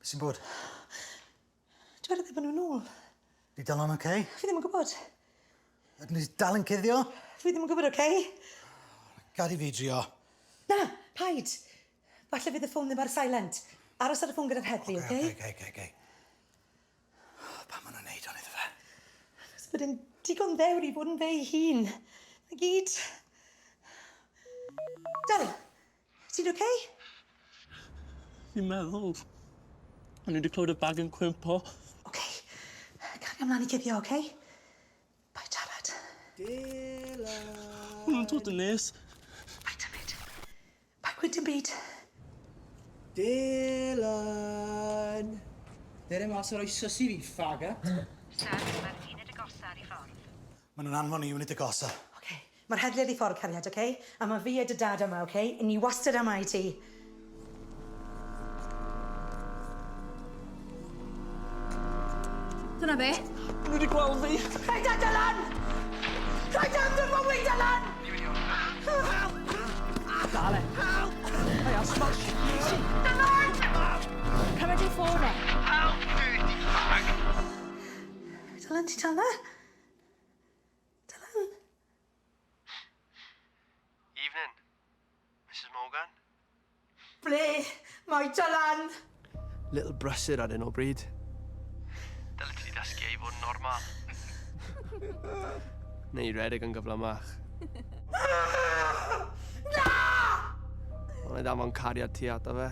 Be sy'n bod? Dwedodd e bod nhw'n ôl. Di Dylan oce? Okay? Fi ddim yn gwybod. Ydyn ni dal yn cuddio? Fi ddim yn gwybod, oce? Okay? Gad i fi drio. Na, paid. Falle fydd y ffôn ddim ar silent. Aros ar y ffôn gyda'r heddlu, oce? Oce, oce, oce. Pam maen nhw'n neud hwn iddo fe? Achos bod e'n digon ddewr i fod yn fe ei hun. Na gyd. Del, ti'n oce? Okay? Fi'n meddwl. O'n i wedi clywed y bag yn cwympo. Oce. Okay. Caria mlaen i guddio, oce? Okay? Paid siarad. Dylan! Ma' nhw'n dod yn nes. Paid symud. Paid gweud dim byd. Dylan! Dere mas a roi sws i fi, faggot. Sir, mae'r uned agosa ar ei ffordd. Maen nhw'n anfon i unit agosa. Oce. Mae'r heddlu ar ei ffordd, cariad, oce? A mae fi a dy dad yma, oce? Ni wastad yma i ti. Dyna fe. Maen nhw wedi gweld fi. Rhaid â Dylan! Rhaid am dy fywyd, Dylan! Dal e. Hey, I'll smash you. Dylan! Cymryd ei ffôn e. Dylan, ti dal 'na? Dylan? Evening, Mrs Morgan. Ble mae Dylan? Little brysur ar hyn o bryd. Dyle ti ddysgu ei fod yn normal. Neu redeg yn gyflymach. Na! Ond ei ddanfon cariad ti ato fe.